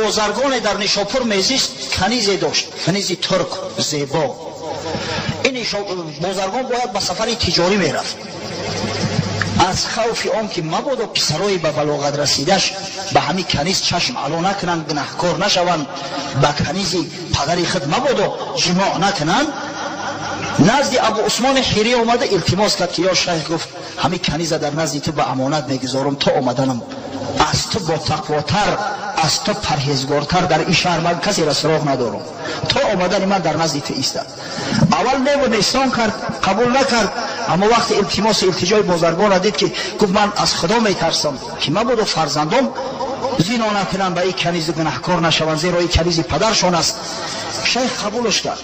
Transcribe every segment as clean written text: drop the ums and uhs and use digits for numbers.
Бозаргоне дар Нишопур мезист, канизе дошт, канизи турк зебо. Ин бозаргон бояд ба сафари тиҷорӣ мерафт. Аз хавфи он ки мабодо писарои ба балоғат расидаш ба ҳамин каниз чашм ало накунанд, гунаҳкор нашаванд, ба канизи падари худ мабодо ҷимоъ накунанд, назди Абу Усмони Ҳирӣ омада илтимос кард, ки ё шайх, гуфт, ҳамин каниза дар назди ту ба амонат мегузорам то омаданам. Аз ту ботақвотар, аз ту парҳезгортар дар ин шаҳр ман касеро суроғ надорам. То омадани ман дар назди ту истад. Аввал неву несон кард, қабул накард, аммо вақти илтимосу илтиҷои бозаргонро дид, ки гуфт: «Ман аз Худо метарсам, ки мабодо фарзандом зино накунанд ба ин канизи, гунаҳкор нашаванд, зеро ин канизи падаршон аст», шайх қабулш кард.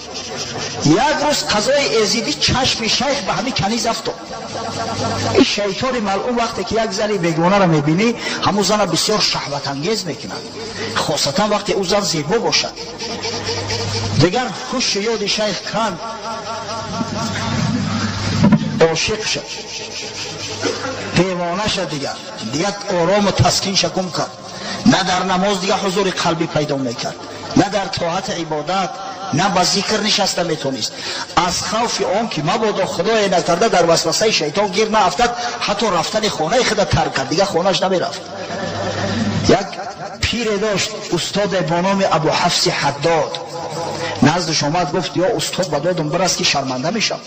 Як рӯз қазои эзидӣ чашми шайх ба ҳамин каниз афтод. Ин шайтони малъун вақте ки як зани бегонаро мебинӣ, ҳамун зана бисёр шаҳватангез мекунад, хосатан вақте ӯ зан зебо бошад. Дигар ҳушу ёди шайх канд, ошиқ шуд, девона шуд. Дигар орому таскинша гум кард. На дар намоз дигар ҳузури қалбӣ пайдо мекард, на дар тоату ибодат, на ба зикр нишаста метонист. Аз хавфи он ки мабодо, Худое накарда, дар васвасаи шайтон гир наафтад, ҳатто рафтани хонаи худа тарк кард, дигар хонаш намерафт. Як пире дошт, устоде бо номи Абу Ҳафси Ҳаддод. Наздаш омад, гуфт: «Ё устод, ба додум бирас, ки шарманда мешам.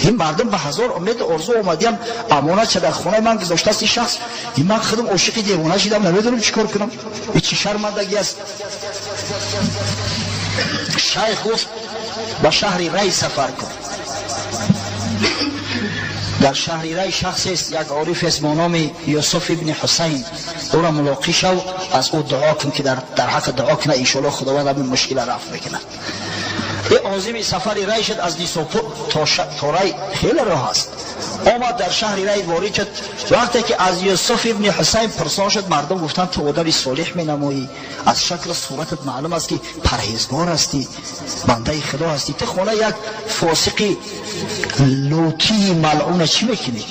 Ин мардум ба ҳазор умеду орзу омадиям, амонатша дар хонаи ман гузоштааст ин шахс. Ин ман худам ошиқи девона шидам, намедонам чӣ кор кунам. И чӣ шармандагӣ аст?» Шайх гуфт: «Ба шаҳри Рай сафар кун. Дар шаҳри Рай шахсест, як орифест бо номи Юсуф ибни Ҳусайн. Ӯро мулоқӣ шав, аз ӯ дуо кун, ки дар ҳаққи дуо куна, иншоалло Худованд ҳамин мушкила рафт мекунад». Озими сафари Рай шуд. Аз Нисопур то Рай хеле роҳ аст. Омад, дар шаҳри Рай ворид шуд. Вақте ки аз Юсуф ибни Ҳусайн пурсон шуд, мардум гуфтанд: «Ту одами солиҳ менамоӣ, аз шаклу суратат маълум аст, ки парҳезгор ҳастӣ, бандаи Худо ҳастӣ. Ту хона як фосиқи лутии малъуна чӣ мекунӣ?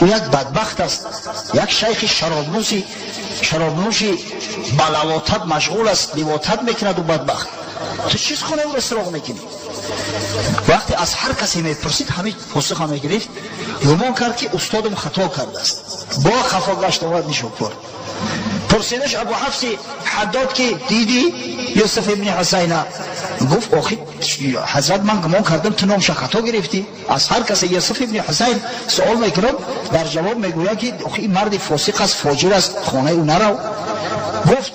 Ӯ як бадбахт аст, як шайхи шаробнӯши ба лавотат машғул аст, ливотат мекунад, ӯ бадбахт. Ту чиз хонаи ӯро суроғ мекунӣ?» Вақте аз ҳар касе мепурсид, ҳамин посуха мегирифт. Гумон кард, ки устодам хато кардааст. Бо хафо гашт, омад Нишопур. Пурсидаш Абу Ҳафси Ҳаддод, ки дидӣ Юсуф ибни Ҳусайна? Гуфт: «Охи ҳазрат, ман гумон кардам, ту номша хато гирифтӣ. Аз ҳар касе Юсуф ибни Ҳусайн суол мекунам, дар ҷавоб мегӯяд, ки охи ин марди фосиқ аст, фоҷир аст, хонаи ӯ нарав». Гуфт: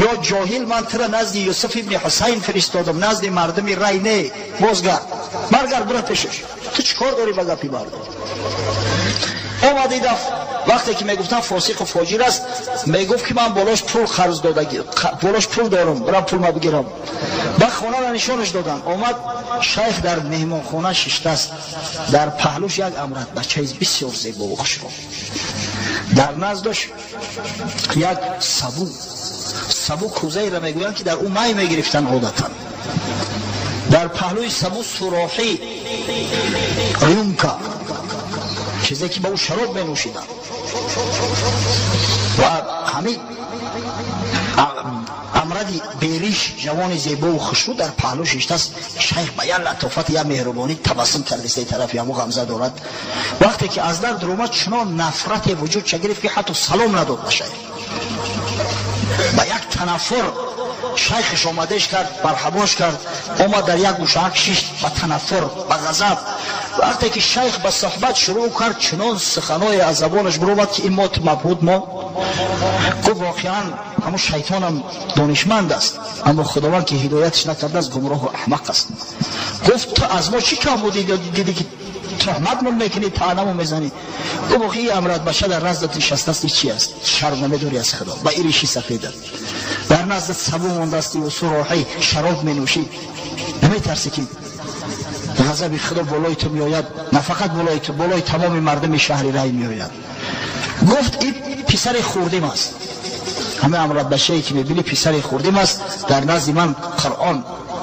«Ё ҷоҳил, ман тура назди Юсуф ибни Ҳусайн фиристодам, назди мардуми Рай не. Бозгард, баргард, бура пешаш. Ту чӣ кор дорӣ ба гапи мардум?» Омад идаф, вақте ки мегуфтам фосиқу фоҷир аст, мегуфт, ки ман болош пул қарз додаги, болош пул дорам, бурам пулма бигирам. Ба хонара нишонаш доданд. Омад, шайх дар меҳмонхона шиштааст. Дар паҳлӯш як амрат бачаи бисёр зебову хушро, дар наздаш як сабу. Сабу кӯзаеро мегӯянд, ки дар ӯ май мегирифтанд одатан. Дар паҳлӯи сабу суроҳӣ, рюмка, чизе ки ба ӯ шароб менӯшиданд. Ва ҳамин амради бериш, ҷавони зебову хушрӯ, дар паҳлӯ шиштааст. Шайх ба як латофат, як меҳрубонӣ табассум кардисаи тарафи ҳаму ғамза дорад. Вақте ки аз дар дуромад, чунон нафрате вуҷудша гирифт, ки ҳатто салом надод ба шайх. Ба як танаффур шайхаш омадеш кард, марҳабош кард, омад, дар як гӯшаак шишт, ба танаффур, ба ғазаб. Вақте ки шайх ба суҳбат шурӯъ кард, чунон суханое аз забонаш биромад, ки ин мот мабҳут мо. Гуфт: «Воқеан, ҳамун шайтонам донишманд аст, аммо Худованд ки ҳидояташ накардааст, гумроҳу аҳмақ аст». Гуфт: «Ту аз мо чӣ кам будӣ, дидӣ, ки туҳматмон мекунӣ, таънамон мезанӣ?» Гуфт: «Охи, ин амрат бача дар наздат нишастааст, чи аст? Шарм намедорӣ аз Худо? Ба ириши сафедат дар наздат сабу мондастӣ суроҳӣ, шароб менӯшӣ. Наметарсӣ, ки ғазаби Худо болои ту меояд? На фақат болои ту, болои тамоми мардуми шаҳри Рай меояд». Гуфт: «Ин писари хурдим аст. Ҳама амратбачае, ки мебинӣ, писари хурдим аст. Дар назди ман Қуръон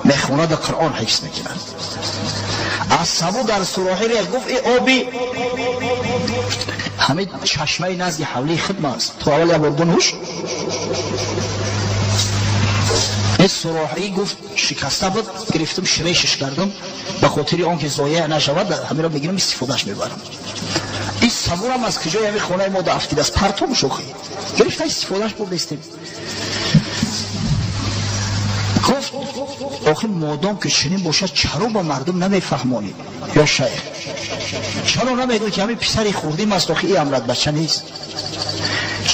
мехонаду Қуръон ҳифз мекунад». Аз сабу дар суроҳӣ рех. Гуфт: «И оби ҳамин чашмаи назди ҳавлии хидма аст. Ту аввал як бор бунӯш». Ин суроҳӣ гуфт шикаста буд, гирифтам ширешиш кардам, ба хотири он ки зоеъ нашавад, ҳамиро мегирам истифодаш мебарам. Ин сабурам аз куҷои ҳамин хонаи мо дафтидааст, партом шохӣ. Гирифта истифодаш бурдестем. Гуфт охи модом ки чунин бошад, чаро ба мардум намефаҳмонӣ ё шайх? Чаро намегӯӣ ки ҳамин писари хурдим аст, охи ин амрат бача нест?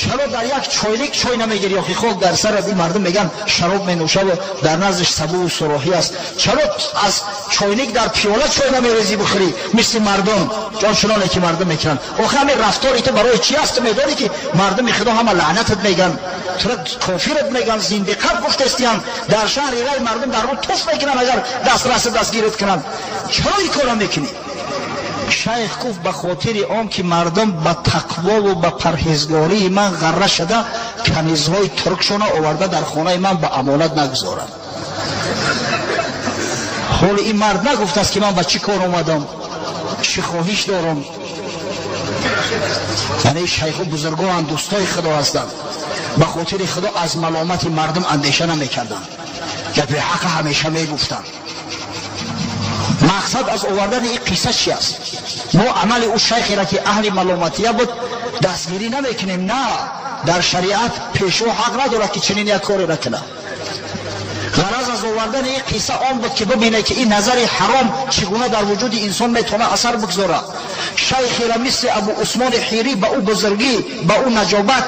Чаро дар як чойник чой намегирӣ, охи хок дар сарат ин мардум мегӯянд шароб менӯшад ва дар наздиш сабуву суроҳӣ аст? Чаро аз чойник дар пиёла чой намерезӣ бихӯрӣ мисли мардум, чуноне ки мардум мекунанд? Охи ҳамин рафтори ту барои чи аст? Ту медонӣ ки мардуми худо ҳама лаънатат мегӯянд, тура кофират мегӯянд, зиндиқат гуфтестиянд, дар шаҳри рай мардум дар рӯ туф мекунанд агар дастраси дастгират кунанд. Чаро ин корро мекунӣ? Шайх гуфт ба хотири он ки мардум ба тақвову ба парҳезгории ман ғарра шуда канизҳои туркшона оварда дар хонаи ман ба амонат нагузоранд. Ҳоли ин мард нагуфтааст ки ман ба чӣ кор омадам, чӣ хоҳиш дорам. Яъне шайху бузургоанд, дӯстои худо ҳастанд, ба хотири худо аз маломати мардум андеша намекарданд, гапи ҳақа ҳамеша мегуфтанд. Мақсад аз овардани ин қисса чи аст? Мо амали ӯ шайхеро ки аҳли маломатия буд дастгирӣ намекунем. На, дар шариат пешво ҳақ надорад ки чунин як кореро кунад. Ғараз аз овардани ин қисса он буд ки бибинед ки ин назари ҳаром чӣ гуна дар вуҷуди инсон метавонад асар бигзорад. Шайхеро мисли Абу Усмони Ҳирӣ ба ӯ бузургӣ, ба ӯ наҷобат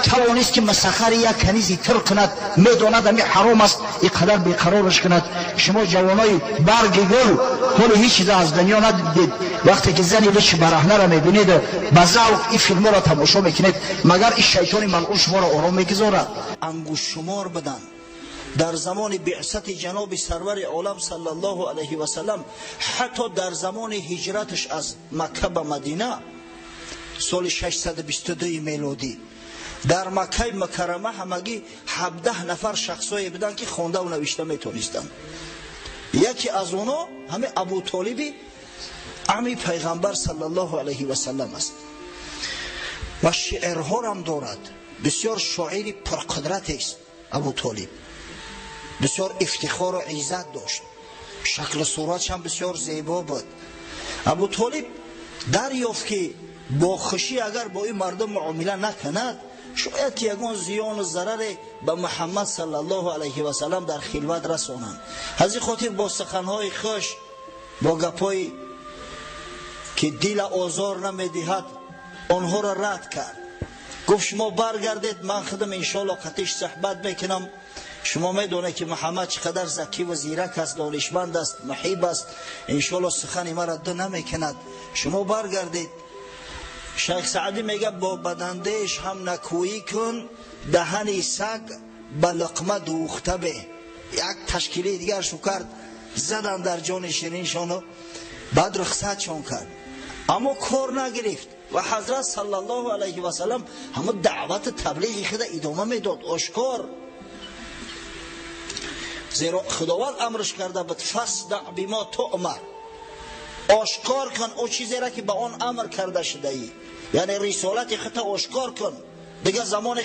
тавонист ки масахари як канизи тир кунад, медонад ами ҳаром аст, ин қадар беқарораш кунад. Шумо ҷавонои барги гул ҳоло ҳеҷ чиза аз дунё надидед. Вақте ки зани личи бараҳнаро мебинед, ба завқ ин филмҳоро тамошо мекунед, магар ин шайтони малъун шуморо ором мегузорад? Ангуштшумор буданд дар замони биъсати ҷаноби сарвари олам саллаллоҳу алайҳи васаллам, ҳатто дар замони ҳиҷраташ аз Макка ба Мадина соли 622 мелодӣ дар Маккаи Мукаррама ҳамагӣ 17 нафар шахсое буданд ки хондаву навишта метонистанд. Яке аз онҳо ҳамин Абутолиби ами пайғамбар саллаллоҳу алайҳи васаллам аст ва шеърҳорам дорад. Бисёр шоири пурқудратест Абутолиб, бисёр ифтихору иззат дошт, шаклу суратшам бисёр зебо буд. Абутолиб дарёфт ки бо хушӣ агар бо ин мардум муомила накунад, шояд ки ягон зиёну зараре ба Муҳаммад саллаллоҳу алайҳи васаллам дар хилват расонанд. Аз ин хотир бо суханҳои хуш, бо гапҳое ки дила озор намедиҳад, онҳоро рад кард. Гуфт шумо баргардед, ман худам иншоалло қатиш суҳбат мекунам. Шумо медонед ки Муҳаммад чӣ қадар закӣ ва зирак аст, донишманд аст, муҳиб аст, иншоалло сухани маро ду намекунад. Шумо баргардед. Шайх Саъдӣ мегӯяд бо бадандеш ҳам накӯӣ кун, даҳани саг ба луқма дӯхта бе. Як ташкилии дигар шу кард, задан дар ҷони шириншону баъд рухсатшон кард, аммо кор нагирифт ва ҳазрат саллаллоҳу алайҳи васаллам ҳамон даъвати таблиғи худа идома медод ошкор, зеро Худованд амрш карда буд фасдаъ бима туъмар, ошкор кун о чизеро ки ба он амр карда шудаӣ, яъне рисолати худро ошкор кун. Дигар замони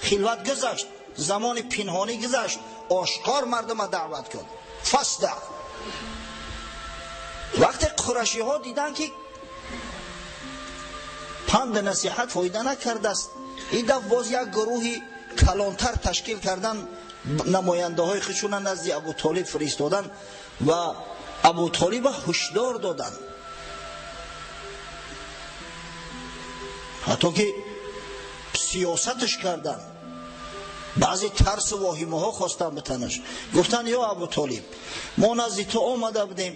хилват гузашт, замони пинҳонӣ гузашт, ошкор мардума даъват кун. Фасдаъ. Вақте қурашиҳо диданд ки панду насиҳат фоида накардааст, ин дафъ боз як гурӯҳи калонтар ташкил кардан, намояндаҳои худшона назди Абутолиб фиристоданд ва Абутолиба ҳушдор доданд, ҳатто ки сиёсатш карданд. Баъзе тарсу воҳимаҳо хостанд битанаш. Гуфтанд ё Абутолиб, мо назди ту омада будем,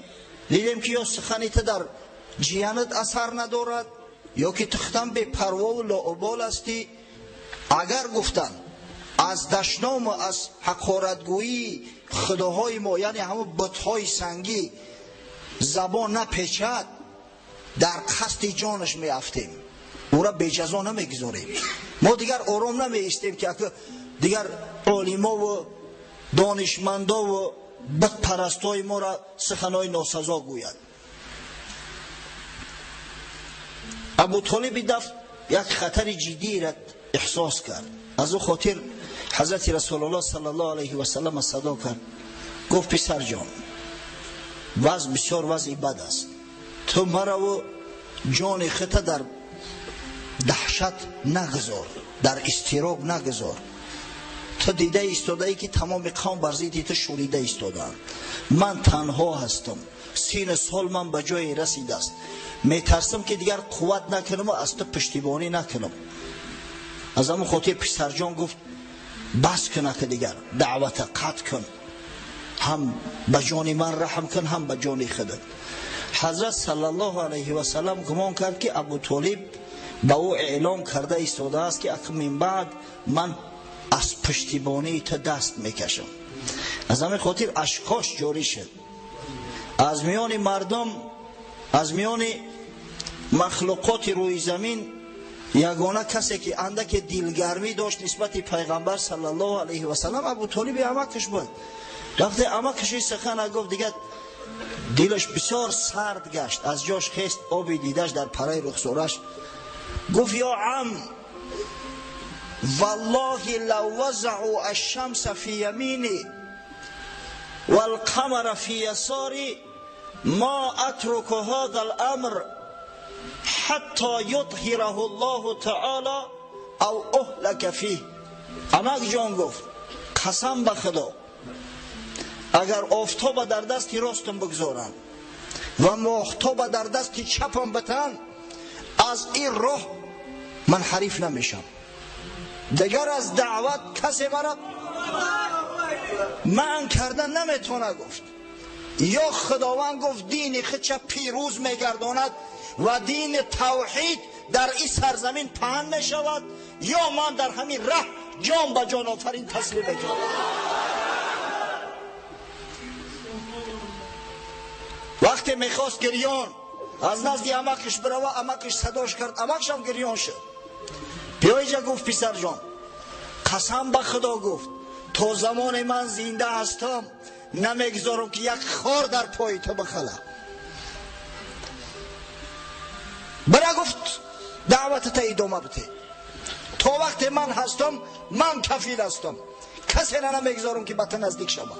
дидем ки ё сухани ту дар ҷиянат асар надорад, ё ки ту худам бепарвову лоубол ҳастӣ. Агар гуфтанд аз дашному аз ҳақоратгӯии худоҳои мо, яъне ҳамон бутҳои сангӣ, забон напечад, дар қасди ҷонаш меафтем, ӯра беҷазо намегузорем. Мо дигар ором намеистем ки дигар олимову донишмандову бутпарастои моро суханҳои носазо гӯяд. Абутолиби дафъ як хатари ҷиддиро эҳсос кард. Аз ӯ хотир Ҳазрати Расулуллоҳ саллаллоҳу алайҳи васаллам садо кард, гуфт: писарҷон, вазъ бисёр вазъи бад аст, ту мараву ҷони худта дар даҳшат нагузор, дар изтироб нагузор. Ту дида истодаӣ ки тамоми қавм бар зидди ту шӯрида истодаанд. Ман танҳо ҳастам, сину сол ман ба ҷое расидааст, метарсам ки дигар қувват накунам ва аз ту пуштибонӣ накунам. Аз ҳамон хотир писарҷон гуфт: бас кун, ака, дигар даъвата қатъ кун, ҳам ба ҷони ман раҳм кун, ҳам ба ҷони худат. Ҳазрат саллаллоҳу алайҳи васаллам гумон кард ки Абу Толиб ба ӯ эълом карда истодааст ки ака, мин баъд ман аз пуштибонии ту даст мекашам. Аз ҳамин хотир ашкош ҷорӣ шуд. Аз миёни мардум, аз миёни махлуқоти рӯи замин ягона касе ки андаке дилгармӣ дошт нисбати пайғамбар саллаллоҳу алайҳи васаллам Абу Толиби амакаш буд. Вақте амакаши сухана гуфт, дигар дилаш бисёр сард гашт, аз ҷош хест, оби дидаш дар параи рухсораш. Гуфт: ё ам, валлоҳи лав вазаъу ашшамса фи ямини валқамара фи ясори ма атруку ҳаза ламр ҳатто ютҳираҳу ллоҳу таъоло ав уҳлака фиҳ. Амак ҷон, гуфт, қасам ба Худо, агар офтоба дар дасти ростам бигзоранд ва моҳтоба дар дасти чапам битаҳанд, аз ин роҳ ман ҳариф намешам. Дигар аз даъват касе мара манъ карда наметавона. Гуфт: ё Худованд, гуфт, дини худша пирӯз мегардонад ва дини тавҳид дар ин сарзамин паҳн мешавад, ё ман дар ҳамин раҳ ҷон ба ҷонофарин таслим мекунам. Вақте мехост гирён аз назди амакаш бирава, амакаш садош кард, амакшам гирён шуд. Биёиҷа, гуфт, писарҷон, қасам ба Худо, гуфт, то замоне ман зинда ҳастам, намегузорам ки як хор дар пои ту бихала. Бира, гуфт, даъватата идома бите, то вақте ман ҳастам, ман кафил ҳастам, касера намегузорам ки ба ту наздик шавад.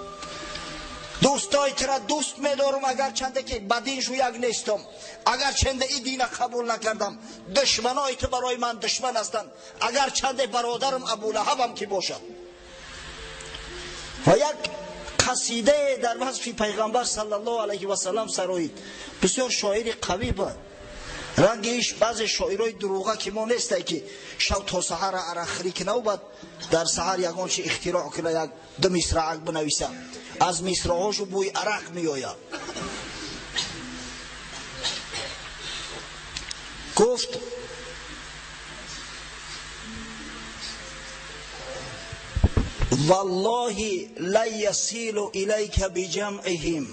Дӯстои тура дӯст медорам, агарчанде ки ба диншу як нестам, агарчанде и дина қабул накардам. Душманои ту барои ман душман ҳастанд, агарчанде бародарам Абулаҳабам ки бошад. Ва як қасидае дар васфи пайғамбар саллаллоҳу алайҳи васаллам сароид. Бисёр шоири қавӣ буд, ранги иш баъзе шоирои дурӯға ки мо нестай, ки шав то саҳара арақхӯрӣ кунаву баъд дар саҳар ягон чи ихтироъ куна, як ду мисраак бинависа, аз мисраҳошу бӯи арақ меояд. Гуфт: валлоҳи лан ясилу илайка биҷамъиҳим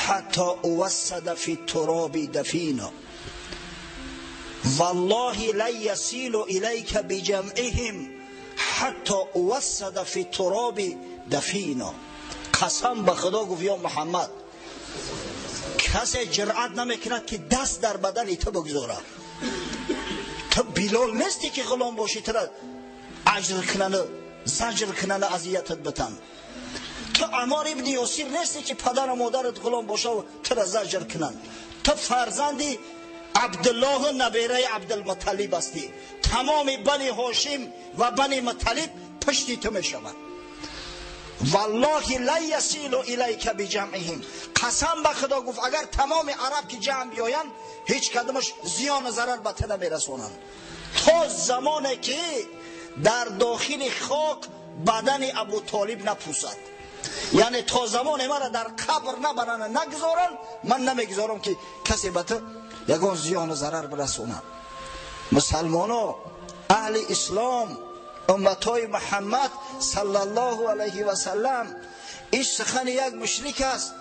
ҳатто увассада фи туроби дафина, валлоҳи лан ясилу илайка биҷамъиҳим ҳатто увассада фи туроби дафина. Қасам ба Худо, гуфт, ё Муҳаммад, касе ҷуръат намекунад ки даст дар бадани ту бигзорад. Ту Билол нестӣ ки ғулом бошӣ, тура аҷр кунану заҷр кунану азиятат битан. Ту Аммор ибни Ёсир нестӣ ки падару модарат ғулом бошаву тура заҷр кунанд. Ту фарзанди Абдуллоҳу набераи Абдулмуталлиб ҳастӣ. Тамоми Бани Ҳошим ва Бани Муталлиб пушти ту мешаванд. Валлоҳи лан ясилу илайка биҷамъиҳим. Қасам ба Худо, гуфт, агар тамоми араб ки ҷамъ биёянд, ҳеҷ кадомаш зиёну зарар ба ту намерасонанд, то замоне ки дар дохили хок бадани Абутолиб напусад. Яъне то замоне мара дар қабр набаранд, нагузоранд, ман намегузорам ки касе ба ту ягон зиёну зарар бирасонад. Мусалмоно, аҳли ислом, умматҳои Муҳаммад саллаллоҳу алайҳи васаллам, ин сухани як мушрик аст,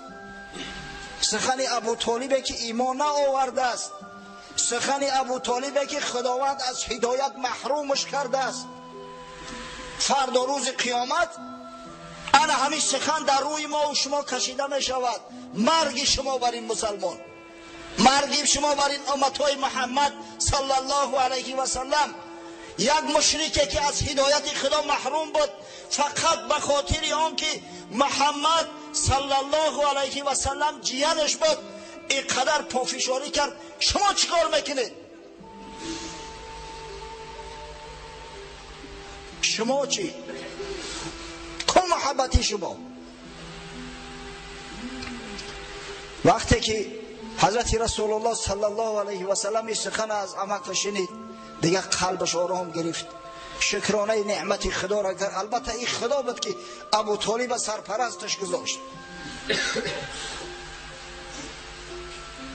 сухани Абутолибе ки имон наовардааст, сухани Абутолибе ки Худованд аз ҳидоят маҳрумаш кардааст. Фардо рӯзи қиёмат ана ҳамин сухан дар рӯи мову шумо кашида мешавад. Марги шумо бар ин мусалмон, марги шумо бар ин умматҳои Муҳаммад саллаллоҳу алайҳи васаллам. یک مشرکه که از هدایت خدا محروم بود، فقط به خاطر آن که محمد صلی الله علیه و سلم جیانش بود اینقدر پافشاری کرد. شما چیکار میکنید؟ شما چی؟ کو محبتی شما؟ وقتی که حضرت رسول الله صلی الله علیه و سلم این سخن از عمق شنید، دیگه قلبش آرام گرفت، شکرانه نعمت خدا را کرد. البته این خدا بود که ابو طالب سرپرستش گذاشت.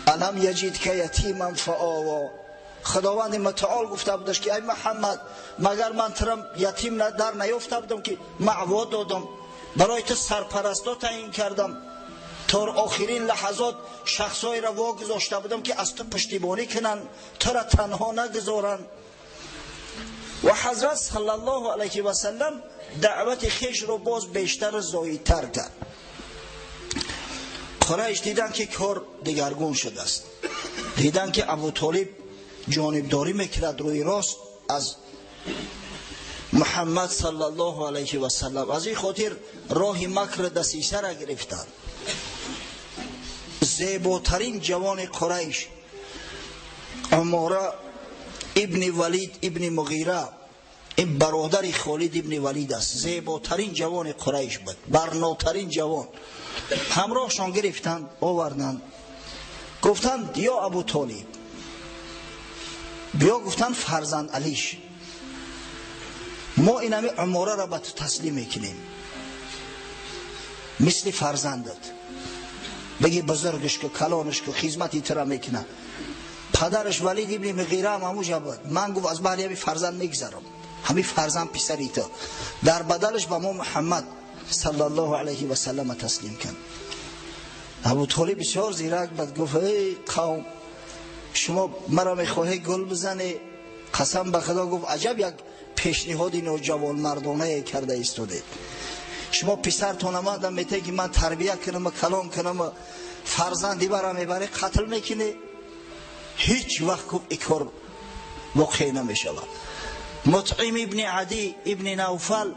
الم یجدک یتیما فآوا، خداوند متعال گفته بودش که ای محمد، مگر من ترم یتیم در نیافته بودم که معوا دادم، برای تو سرپرستا تعیین کردم، تا آخرین لحظات شخصایی را واگذاشته بودم که از تو پشتیبانی کنن، تو را تنها نگذارن. و حضرت صلی الله علیه و سلم دعوت خیش رو باز بیشتر زایدتر کرد. قریش دیدن که کار دگرگون شده است، دیدن که ابو طالب جانبداری میکرد روی راست از محمد صلی الله علیه و سلم. از این خاطر راه مکر دسیسه را گرفتند. زیباترین جوان قریش عماره ابن ولید ابن مغیره، این برادر خالد ابن ولید است، زیباترین جوان قریش بود، برناترین جوان. همراهشان گرفتند آوردند، گفتند یا ابو طالب بیا، گفتند فرزند علیش، ما این همی عماره را به تو تسلیم میکنیم مثل فرزندت، بگی بزرگش که کلانش که خدمتی تو را میکنه. پدرش ولید ابن مغیره هم همونجا بود. من گفت از بهر همی فرزند میگذرم، همی فرزند پسری تو، در بدلش به ما محمد صلی الله علیه و سلم تسلیم کن. ابو طالب بسیار زیرک بود، گفت ای قوم، شما مرا میخواهی گل بزنی؟ قسم به خدا، گفت عجب یک پیشنهاد نوجوان مردانه کرده ایستادید. شما پسرتون آمدن میته که من تربیه کنم و کلام کنم و فرزندی برا میبره قتل میکنی؟ هیچ وقت گفت این کار واقع نمیشود. مطعم ابن عدی ابن نوفل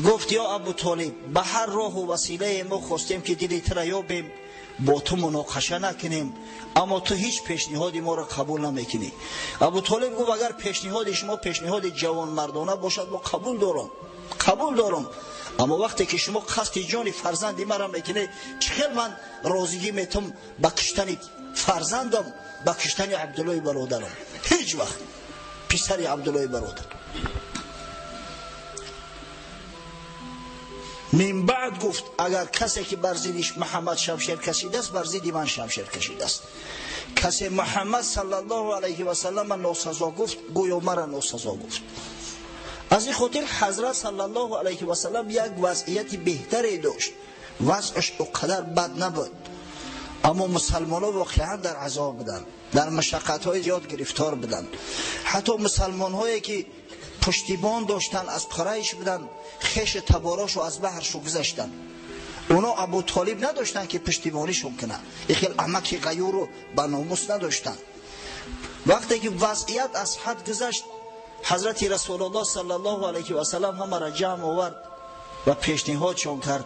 گفت یا ابو طالب، به هر راه و وسیله ما خواستیم که دل تو را یابیم، با تو مناقشه نکنیم، اما تو هیچ پیشنهادی ما را قبول نمیکنی. ابو طالب گفت اگر پیشنهاد شما پیشنهاد جوان مردانه باشد ما قبول دارم، قبول دارم، اما وقتی که شما قصد جان فرزندی مرا میکنی، چخیل من راضیگی میتم به کشتن فرزندم، به کشتن عبدالله برادرم؟ هیچ وقت پسر عبدالله برادر. من بعد گفت اگر کسی که بر ضد محمد شمشیر کشیده است، بر ضد من شمشیر کشیده است. کسی محمد صلی الله علیه و سلم ناسزا گفت، گویا مرا ناسزا گفت. از این خاطر حضرت صلی الله علیه و سلم یک وضعیت بهتری داشت، وضعش اقدر بد نبود، اما مسلمان ها واقعا در عذاب بودند، در مشقت های زیاد گرفتار بودند. حتی مسلمان هایی که پشتیبان داشتن از قریش بودن، خیش تباراشو از بحرشو گذاشتن. اونا ابو طالب نداشتن که پشتیبانیشون کنن، این خیلی عمک غیور رو به ناموس نداشتن. وقتی که وضعیت از حد گذشت، حضرت رسول الله صلی الله علیه و سلم همه را جمع آورد و پیشنهادشون کرد.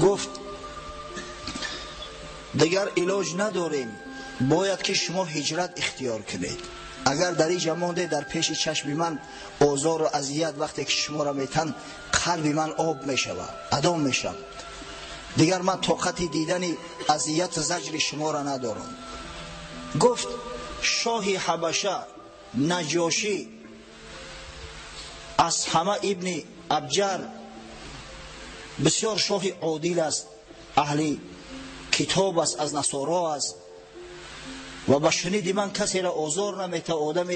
گفت دیگر علاج نداریم، باید که شما هجرت اختیار کنید. اگر در اینجا مانده در پیش چشم من آزار و اذیت وقتی که شما را میتن، قلب من آب میشود، ادام میشم، دیگر من طاقت دیدن اذیت زجر شما را ندارم. گفت شاه حبشه نجاشی از همه ابن ابجر بسیار شاه عادل است، اهل کتاب است، از نصارا است و با شنید من کسی را آزار نمیته، آدم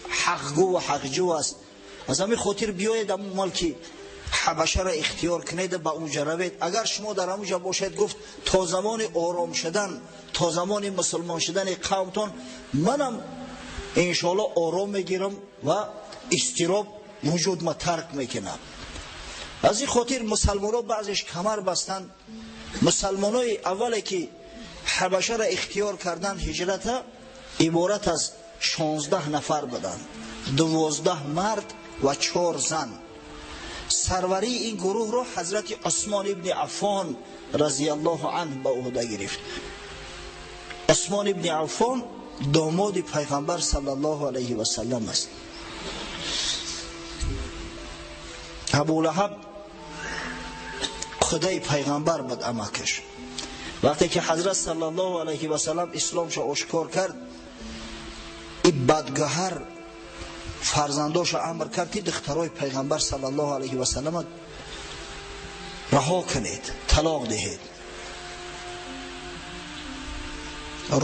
حقگو و حقجو است. از همین خاطر بیاید امون ملکی حبشه را اختیار کنید، به اونجا روید. اگر شما در اونجا باشید، گفت تا زمان آرام شدن، تا زمان مسلمان شدن قومتان، منم انشالله آرام میگیرم و اضطراب وجود ما ترک میکنم. از این خاطر مسلمان ها بعضیش کمر بستند. مسلمان های اولی که حبشه را اختیار کردن هجرت، عبارت از 16 نفر بودند. 12 мард ва 4 зан. Сарварии ин гурӯҳро ҳазрати Усмон ибни Аффон разияллоҳу анҳу ба уҳда гирифт. Усмон ибни Аффон домоди пайғамбар саллаллоҳу алайҳи васаллам аст. Абулаҳаб худаи пайғамбар буд, амакаш. Вақте ки ҳазрат саллаллоҳу алайҳи васаллам исломшо ошкор кард, и бадгаҳар фарзандоша амр кард, ки духтарои пайғамбар саллаллоҳу алайҳи васаллам раҳо кунед, талоқ диҳед.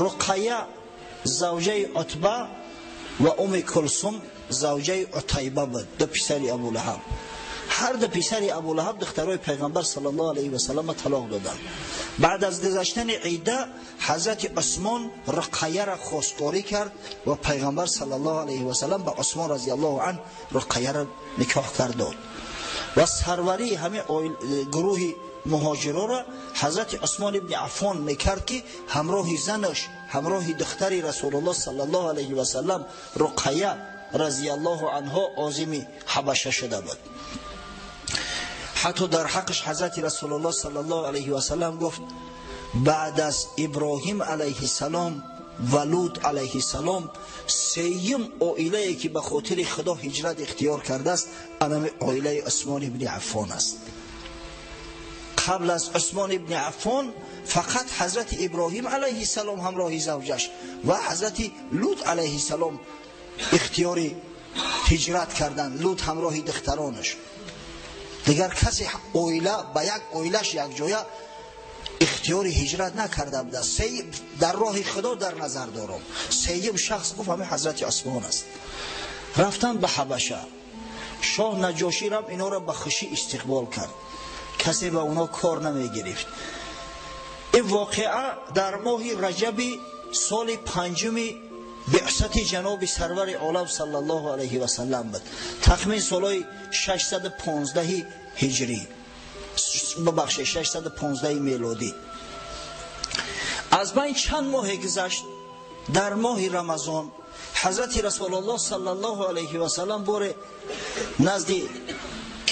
Руқая завҷаи Утба ва Уми Кулсум завҷаи Утайба буд, ду писари Абулаҳаб. Ҳар ду писари Абулаҳаб духтарои пайғамбар саллаллоҳу алайҳи васаллам талоқ доданд. Баъд аз гузаштани ида ҳазрати Усмон Руқаяро хостгорӣ кард ва пайғамбар саллаллоҳу алайҳи васаллам ба Усмон разияллоҳу анҳу Руқаяро никоҳ кард дод. Ва сарварии ҳамин гурӯҳи муҳоҷироро ҳазрати Усмон ибни Аффон мекард, ки ҳамроҳи занаш, ҳамроҳи духтари Расулуллоҳ саллаллоҳу алайҳи васаллам Руқая разияллоҳу анҳо озими ҳабаша шуда буд. Ҳатто дар ҳаққаш ҳазрати Расулуллоҳ саллаллоҳу алайҳи васаллам гуфт: баъд аз Иброҳим алайҳиссалом ва Лут алайҳиссалом сеюм оилае ки ба хотири Худо ҳиҷрат ихтиёр кардааст, анами оилаи Усмон ибни Аффон аст. Қабл аз Усмон ибни Аффон фақат ҳазрати Иброҳим алайҳиссалом ҳамроҳи завҷаш ва ҳазрати Лут алайҳиссалом ихтиёри ҳиҷрат карданд. Лут ҳамроҳи духтаронаш. Дигар касе оила ба як оилаш якҷоя ихтиёри ҳиҷрат накарда будааст. Дар роҳи Худо дар назар дорам. Сеюм шахс гуфт ҳамин ҳазрати Усмон аст. Рафтанд ба Ҳабаша. Шоҳ Наҷошӣ рам инҳоро ба хушӣ истиқбол кард. Касе ба онҳо кор намегирифт. Ин воқеа дар моҳи Раҷаби соли панҷуми биъсати ҷаноби сарвари олам саллаллоҳу алайҳи васаллам буд. Тахмин солҳои 615 ҳиҷрӣ, бибахшед, 615 мелодӣ. Аз байн чанд моҳе гузашт, дар моҳи Рамазон ҳазрати Расулуллоҳ саллаллоҳу алайҳи васаллам боре назди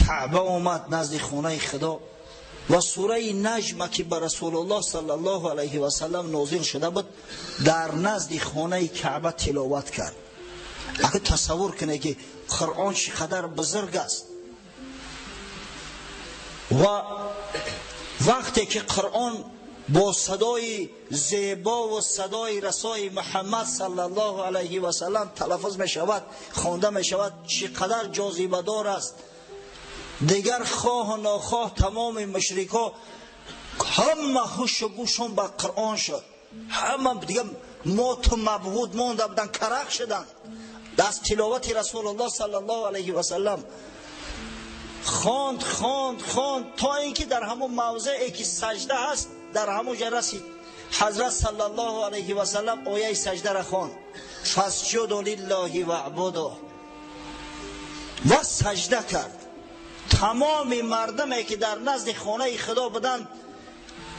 Каъба омад, назди хонаи Худо, ва сураи Наҷма ки ба Расулуллоҳ саллаллоҳу алайҳи васаллам нозил шуда буд, дар назди хонаи Каъба тиловат кард. Агар тасаввур кунед, ки Қуръон чӣ қадар бузург аст, ва вақте ки Қуръон бо садои зебо ва садои расои Муҳаммад саллаллоҳу алайҳи васаллам талаффуз мешавад, хонда мешавад, чӣ қадар ҷозибадор аст. Дигар хоҳу нохоҳ тамоми мушрикҳо ҳама ҳушу гӯшон ба Қуръон шуд. Ҳама дигар моту мабҳуд монда буданд, карақ шуданд аз тиловати Расулуллоҳ саллаллоҳу алайҳи васаллам. Хонд, хонд, хонд то ин ки дар ҳамон мавзее ки саҷда ҳаст, дар ҳамон ҷо расид. Ҳазрат саллаллоҳу алайҳи васаллам ояи саҷдаро хонд: фасҷуду лиллоҳи ваъбуду, ва саҷда кард. Тамоми мардуме ки дар назди хонаи Худо буданд,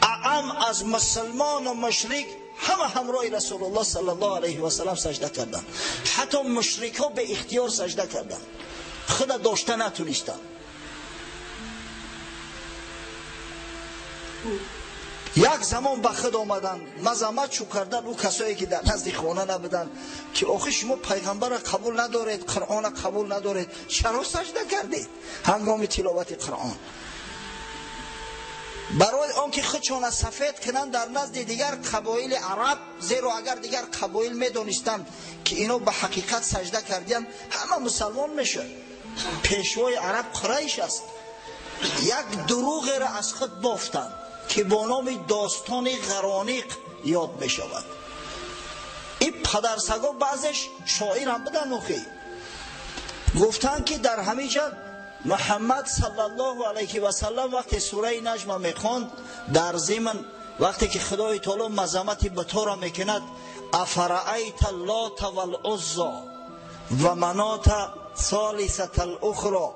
аам аз мусулмону мушрик, ҳама ҳамроҳи Расулуллоҳ саллаллоҳу алайҳи васаллам саҷда карданд. Ҳатто мушрикҳо бе ихтиёр саҷда карданд, худа дошта натунистанд. Як замон ба худ омаданд, мазамат чӯ карданд ӯ касое ки дар назди хона набуданд, ки охи шумо пайғамбарро қабул надоред, Қуръонро қабул надоред, чаро саҷда кардед ҳангоми тиловати Қуръон? Барои он ки худшона сафед кунанд дар назди дигар қабоили араб, зеро агар дигар қабоил медонистанд, ки ино ба ҳақиқат саҷда кардиянд, ҳама мусалмон мешуд. Пешвои араб Қурайш аст. Як дурӯғеро аз худ бофтанд, ки бо номи достони Ғарониқ ёд мешавад. Ин падарсаго баъзеш шоир ҳам буданд, охи гуфтанд, ки дар ҳамин ҷа Муҳаммад саллаллоҳу алайҳи васаллам вақте сураи Наҷма мехонд, дар зимн вақте ки Худои таоло мазамати бутора мекунад, афараайта лота валуззо ва манота солисата алухро,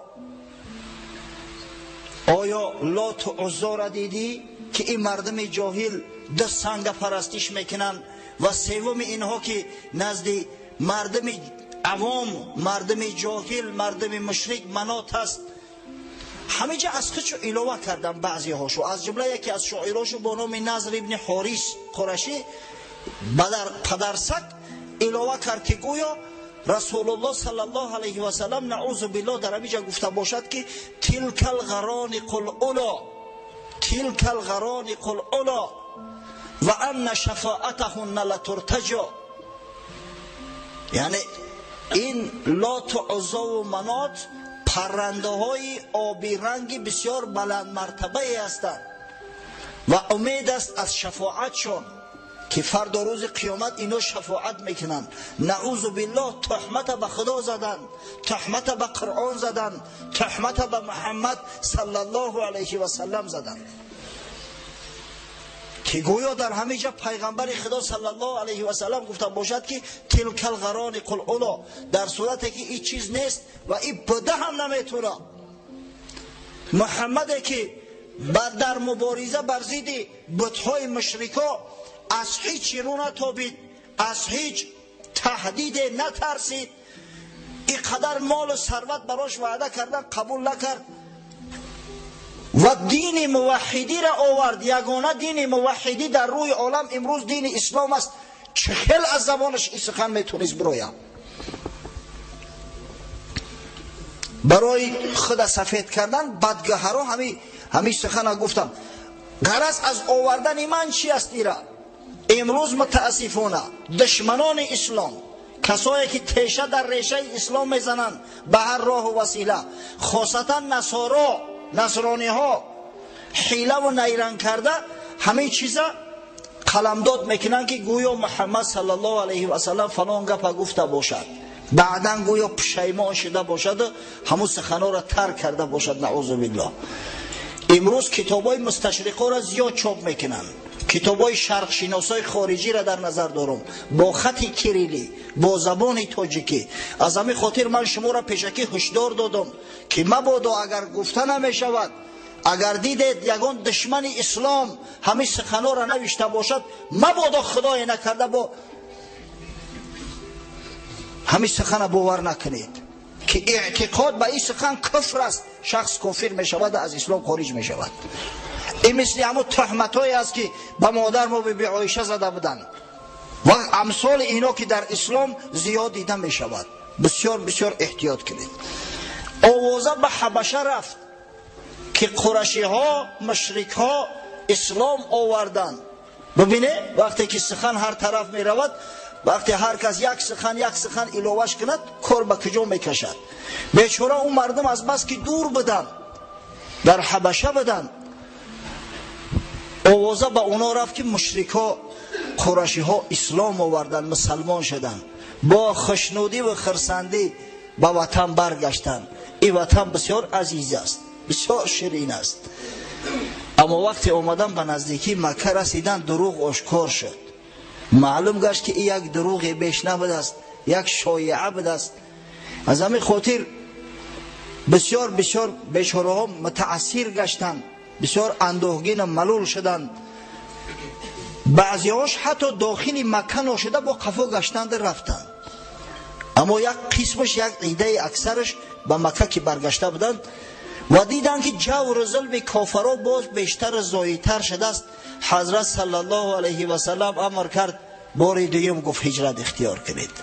оё Лоту Уззоро дидӣ, ки ин мардуми ҷоҳил ду санга парастиш мекунанд, ва севуми инҳо ки назди мардуми авом, мардуми ҷоҳил, мардуми мушрик Манот аст. Ҳамиҷа аз худшо илова кардан баъзеҳошо, аз ҷумла яке аз шоирошо бо номи Назр ибни Ҳорис Қурашӣ падарсак илова кард ки гӯё Расулуллоҳ саллаллоҳу алайҳи васаллам наъузу биллоҳ дар ҳамиҷа гуфта бошад ки тилкал ғарониқул уло, тилкал ғарониқул уло ва анна шафоатаҳунна латуртаҷо. Яъне ин Лоту Уззову Манот паррандаҳои обиранги бисёр баландмартабае ҳастанд ва умед аст аз шафоатшон ки фардо рӯзи қиёмат ино шафоат мекунанд. Наъузу биллоҳ туҳмата ба Худо заданд, туҳмата ба Қуръон заданд, туҳмата ба Муҳаммад саллаллоҳу алайҳи васаллам заданд ки гӯё дар ҳамиҷа пайғамбари Худо саллаллоҳу алайҳи васаллам гуфта бошад ки тилкал ғарониқул уло, дар сурате ки ин чиз нест ва ин буда ҳам наметуна. Муҳаммаде ки дар мубориза бар зидди бутҳои мушрико аз ҳеҷ рӯ натобид, аз ҳеҷ таҳдиде натарсид, ин қадар молу сарват барош ваъда кардан қабул накард ва дини муваҳҳидиро овард. Ягона дини муваҳҳидӣ дар рӯи олам имрӯз дини ислом аст. Чӣ хел аз забонаш ин сухан метавонист бирояд? Барои худа сафед кардан бадгаҳаро ҳамин сухана гуфтам. Ғараз аз овардани ман чи аст? Ира имрӯз мутаассифона душманони ислом, касое ки теша дар решаи ислом мезананд ба ҳар роҳу васила, хосатан насоро, насрониҳо ҳилаву найранг карда ҳамин чиза қаламдод мекунанд ки гӯё Муҳаммад саллаллоҳу алайҳи васаллам фалон гапа гуфта бошад, баъдан гӯё пушаймон шуда бошаду ҳамун суханҳоро тарк карда бошад. Наъузу биллоҳ. Имрӯз китобҳои мусташриқоро зиёд чоп мекунанд, китобҳои шарқшиносои хориҷиро дар назар дорам, бо хати кирилӣ, бо забони тоҷикӣ. Аз ҳамин хотир ман шуморо пешакӣ ҳушдор додам ки мабодо агар гуфта намешавад, агар дидед ягон душмани ислом ҳамин суханҳоро навишта бошад, мабодо худое накарда бо ҳамин сухана бовар накунед ки эътиқод ба ин сухан куфр аст, шахс кофир мешавад, аз ислом хориҷ мешавад. Ин мисли ҳамун туҳматҳое аст ки ба модар мо биби Оиша зада буданд ва амсоли ино ки дар ислом зиёд дида мешавад. Бисёр бисёр эҳтиёт кунед. Овоза ба Ҳабаша рафт ки қурашиҳо, мушрикҳо ислом оварданд. Бибине вақте ки сухан ҳар тараф меравад, вақте ҳар кас як сухан иловаш кунад, кор ба куҷо мекашад? Бечора он мардум аз бас ки дур буданд, дар Ҳабаша буданд, овоза ба оно рафт ки мушрикҳо, қурашиҳо ислом оварданд, мусалмон шуданд, бо хушнудӣ ва хурсандӣ ба ватан баргаштанд. Ин ватан бисёр азиз аст, бисёр ширин аст. Аммо вақте омадан ба наздикии Макка расиданд, дурӯғ ошкор шуд. Маълум гашт ки ин як дурӯғе беш набудааст, як шоиа будааст. Аз ҳамин хотир бисёр бисёр бечораҳо мутаассир гаштанд, бисёр андӯҳгину малул шуданд. Баъзеҳош ҳатто дохили Макка ношуда бо қафо гаштанду рафтанд. Аммо як қисмаш, як идаи аксараш ба Макка ки баргашта буданд ва диданд ки ҷавру зулми кофаро боз бештару зоидтар шудааст, ҳазрат саллаллоҳу алайҳи васаллам амр кард, бори дуюм гуфт ҳиҷрат ихтиёр кунед.